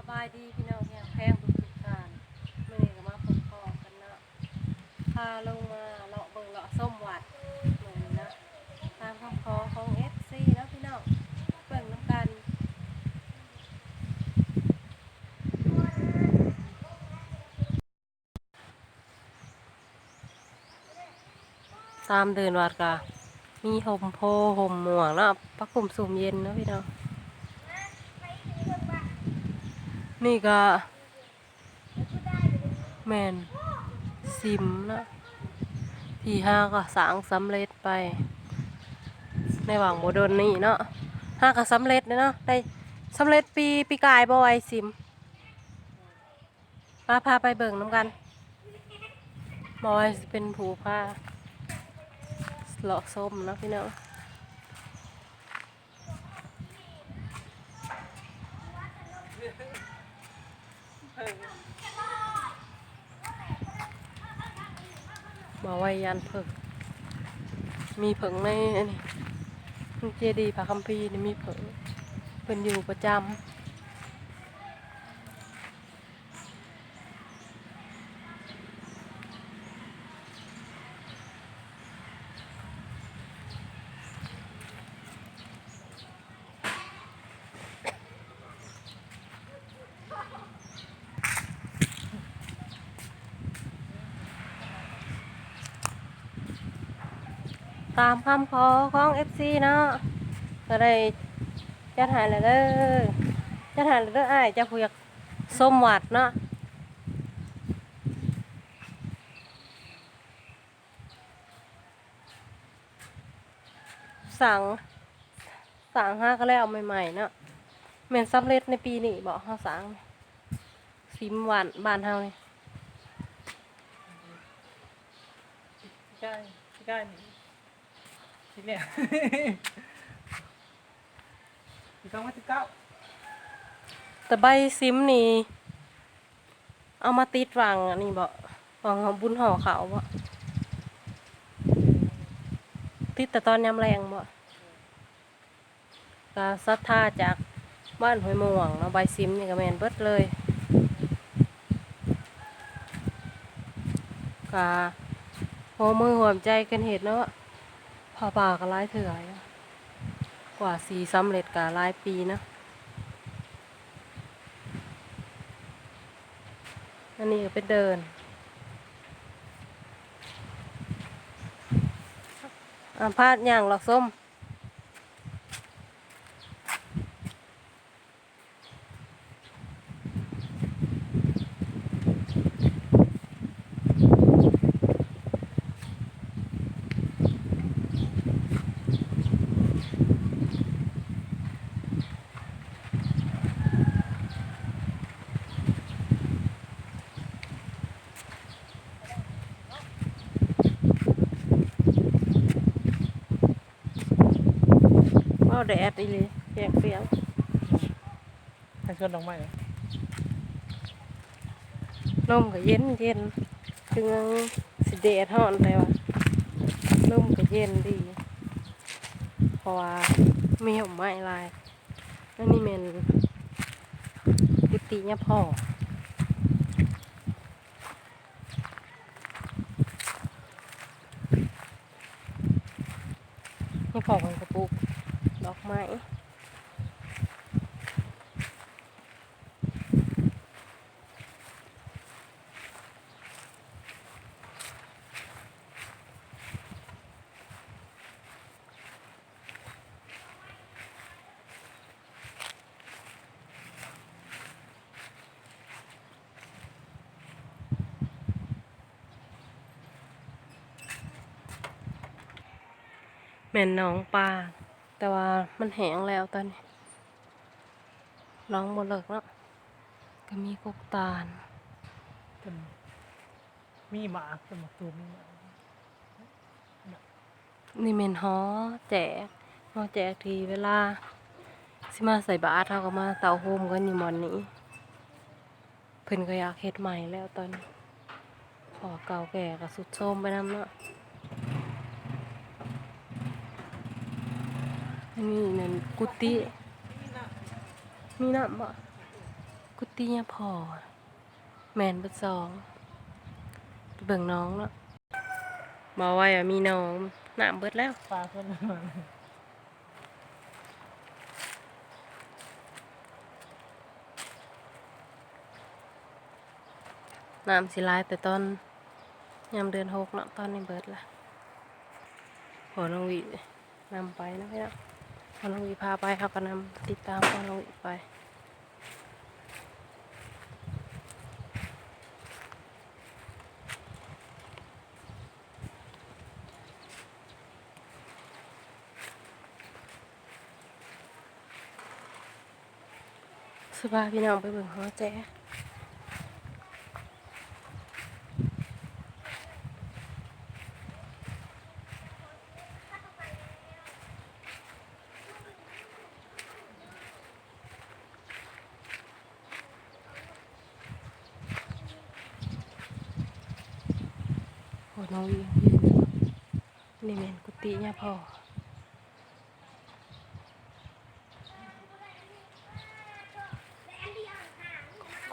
ສະບາຍດີພີ່ນ້ອງທີ່ຮັກແພງທຸກໆທ່ານ, ມື້ນີ້ກໍມາພົບພໍ້ກັນເນາະ ພາລົງມາເລາະເບິ່ງເລາະຊົມວັດມື້ນີ້ເນາະ ຕາມຄຳຂໍຂອງເອັຟຊີເນາະພີ່ນ້ອງ, ເບິ່ງນຳກັນ. ຕາມເດີ່ນວັດກະມີຮົ່ມໂພຮົ່ມມ່ວງເນາະ ປະກຸ້ມຊຸ່ມເຢັນເນາະພີ່ນ້ອງ. ນີ້ກະແມ່ນສິມເນາະ ທີ່ເຮົາກໍສ້າງສຳເລັດໄປໃນຫວ່າງບໍ່ດົນນີ້ເນາະ, ເຮົາກໍສຳເລັດເນາະ ໄດ້ສຳເລັດປີ ປີກາຍບໍ່ ໄອສິມ. ມາ ພາໄປເບິ່ງນຳກັນ. ໝໍໄອຊິເປັນຜູ້ພາເລາະຊົມເນາະພີ່ນ້ອງ. ໝໍໄອຢ້ານເຜິ້ງ, ມີເຜິ້ງໃນອັນນີ້ ໃນເຈດີພະຄຳພີນີ້ມີເຜິ້ງ, ເພິ່ນຢູ່ປະຈຳ. ຕາມຄຳຂໍຂອງເອັຟຊີເນາະ ກໍໄດ້ຈັດໃຫ້ແລ້ວເດີ, ຈັດໃຫ້ແລ້ວເດີອ້າຍ ເຈົ້າຜູ້ຢາກຊົມວັດເນາະ. ສ້າງ ສ້າງຫາກໍແລ້ວໃໝ່ໆເນາະ. ແມ່ນສຳເລັດໃນປີນີ້ບໍ ເຮົາສ້າງສິມວັດບ້ານເຮົານີ້? ປີກາຍ ປີກາຍນີ້ ປີແລ້ວ ປີສອງພັນສິບເກົ້າ. ແຕ່ໃບສິມນີ້ ເອົາມາຕິດຫວ່າງອັນນີ້ບໍ ຫວ່າງບຸນຫໍ່ເຂົ້າບໍ? ຕິດແຕ່ຕອນຍາມແລງບໍ? ກໍສັດທາຈາກບ້ານຫ້ວຍມ່ວງເນາະ, ໃບສິມນີ້ກໍແມ່ນເບິດເລີຍ. ກໍຮ່ວມມືຮ່ວມໃຈກັນເຮັດເນາະ, ຜ້າປ່າກໍຫຼາຍເທື່ອ ກວ່າຊິສຳເລັດກໍຫຼາຍປີເນາະ. ອັນນີ້ກໍເປັນເດີ່ນ ອາ ພາຍ່າງເລາະຊົມ. ເວົ້າແດດອີ່ຫຼີ ແຍກສຽງ. ໃນສວນດອກໄມ້ ລົມກໍເຢັນໆ ເຖິງຊິແດດຮ້ອນ ແຕ່ວ່າລົມກໍເຢັນດີ ເພາະວ່າມີຮົ່ມໄມ້ຫຼາຍ. ອັນນີ້ແມ່ນກຸຕິຍາພໍ່. ຍາພໍ່ເພິ່ນກໍປູກດອກໄມ້. ແມ່ນໜອງປາ ແຕ່ວ່າມັນແຫ້ງແລ້ວຕອນນີ້ ໜອງບໍ່ເລິກເນາະ ກໍມີກົກຕານ ເປັນ ມີໝາກ ເປັນໝາກຕູມມີໝາກ. ນີ້ແມ່ນຫໍແຈກ ຫໍແຈກທີ່ເວລາຊິມາໃສ່ບາດ ເຮົາກໍມາເຕົ້າໂຮມກັນຢູ່ບ່ອນນີ້. ເພິ່ນກໍຢາກເຮັດໃໝ່ແລ້ວຕອນນີ້ ເພາະວ່າເກົ່າແກ່ກໍຊຸດໂຊມໄປນຳເນາະ. ອັນນີ້ແມ່ນກຸຕິ ມີນ້ຳບໍ່? ກຸຕິຍະພໍ່ ແມ່ນເບິດສອງ. ໄປເບິ່ງໜອງເນາະ. ບໍ່ໄວ້ວ່າມີໜອງ, ນ້ຳເບິດແລ້ວ. ປາເພິ່ນ ນ້ຳຊິຫຼາຍແຕ່ຕອນຍາມເດືອນຫົກເນາະ, ຕອນນີ້ເບິດລະ. ພໍ່ນ້ອງວິນຳໄປເນາະພີ່ນ້ອງ, ພໍ່ນ້ອງວິພາໄປ, ເຮົາກໍນຳຕິດຕາມພໍ່ນ້ອງວິໄປ. ຊິພາພີ່ນ້ອງໄປເບິ່ງຫໍແຈ. ໂອ້ ນ້ອງອີງເຫັນ ນີ້ແມ່ນກຸຕິຍາພໍ່.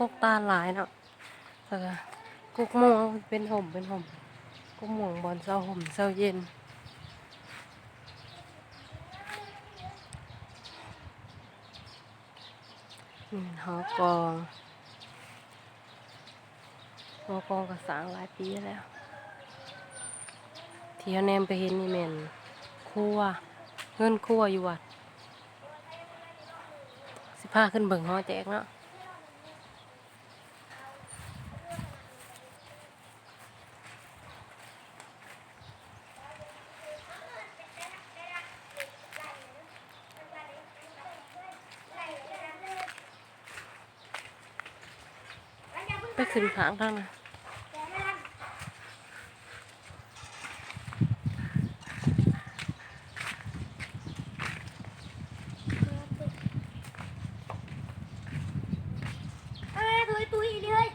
ກົກຕານຫຼາຍເນາະ, ແລ້ວກໍກົກມ່ວງເປັນຮົ່ມເປັນຮົ່ມ, ກົກມ່ວງບ່ອນເຊົາຮົ່ມເຊົາເຢັນ. ນີ້ແມ່ນຫໍກອງ. ຫໍກອງກໍສ້າງຫຼາຍປີແລ້ວ. ທີ່ເຮົາແນມໄປເຫັນນີ້ແມ່ນຄົວ, ເຮືອນຄົວຢູ່ວັດ. ຊິພາຂຶ້ນເບິ່ງຫໍແຈກເນາະ. ໄປຂຶ້ນຂ້າງທາງນັ້ນ. ເອີ ຕຸ້ຍໆ ອີ່ຫຼີເຮີ້ຍ.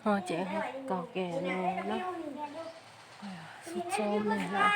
ຫໍແຈກເກົ່າແກ່ແນ່ເນາະ, ຊຸດໂຊມແນ່ເນາະ.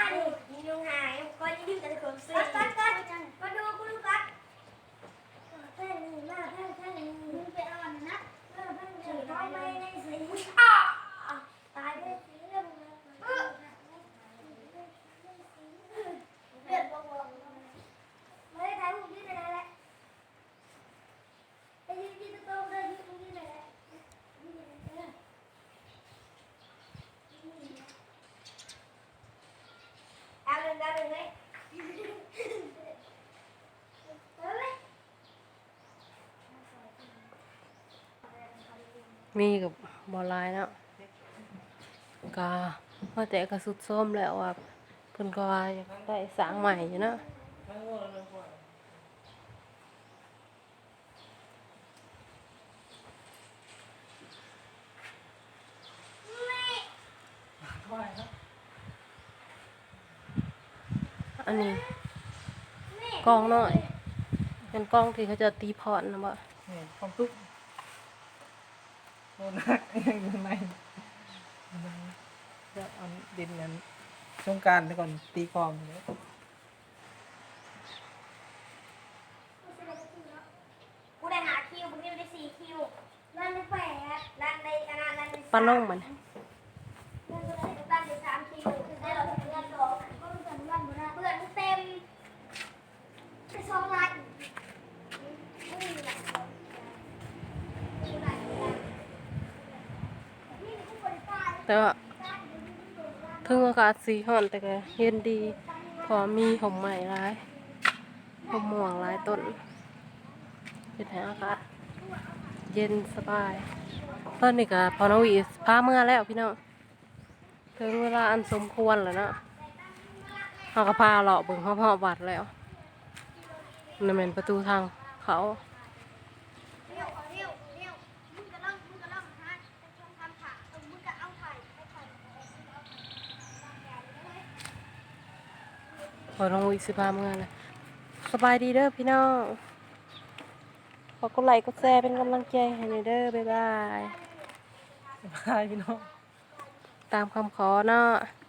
ມີກໍບໍ່ຫຼາຍເນາະ, ກໍພໍແຕ່ກໍຊຸດໂຊມແລ້ວ ວ່າເພິ່ນກໍວ່າຢາກໄດ້ສ້າງໃໝ່ຢູ່ເນາະ. ອັນນີ້ກອງນ້ອຍ ແມ່ນກອງທີ່ເຂົາເຈົ້າຕີພ້ອນນະບໍ່? ແມ່ນ ກອງຕຸກ. ໂອ້ ໜັກ ຍັງຢູ່ໃນ ດຽວເອົາດິນນັ້ນ ສົງການກ່ອນ ຕີກອງເດ້. ກູໄດ້ຫ້າຄິວ ບັກນິວໄດ້ສີ່ຄິວ ລັນໄດ້ແປດ ລັນໄດ້ອັນນັ້ນ ລັນໄດ້ ປາລົງມັນ ລັນໄດ້ສາມຄິວ ເພື່ອນເຕັມ ໄດ້ສອງລັນ. ແຕ່ວ່າເຖິງອາກາດຊິຮ້ອນ ແຕ່ກໍເຢັນດີ ເພາະມີຮົ່ມໄມ້ຫຼາຍ ຮົ່ມມ່ວງຫຼາຍຕົ້ນ ເຮັດໃຫ້ອາກາດເຢັນສະບາຍ. ຕອນນີ້ກໍພໍ່ນ້ອງຫວີພາເມືອແລ້ວພີ່ນ້ອງ, ເຖິງເວລາອັນສົມຄວນແລ້ວເນາະ, ເຮົາກໍພາເລາະເບິ່ງຮອບໆວັດແລ້ວ. ນັ້ນແມ່ນປະຕູທາງເຂົ້າ. ພໍນ້ອງອຸ້ຍຊິພາເມືອແລ້ວ. ສະບາຍດີເດີພີ່ນ້ອງ. ຝາກກົດໄລກົດແຊເປັນກຳລັງໃຈໃຫ້ແດ່ເດີ. ບາຍບາຍ. ບາຍບາຍ ພີ່ນ້ອງ. ຕາມຄຳຂໍເນາະ.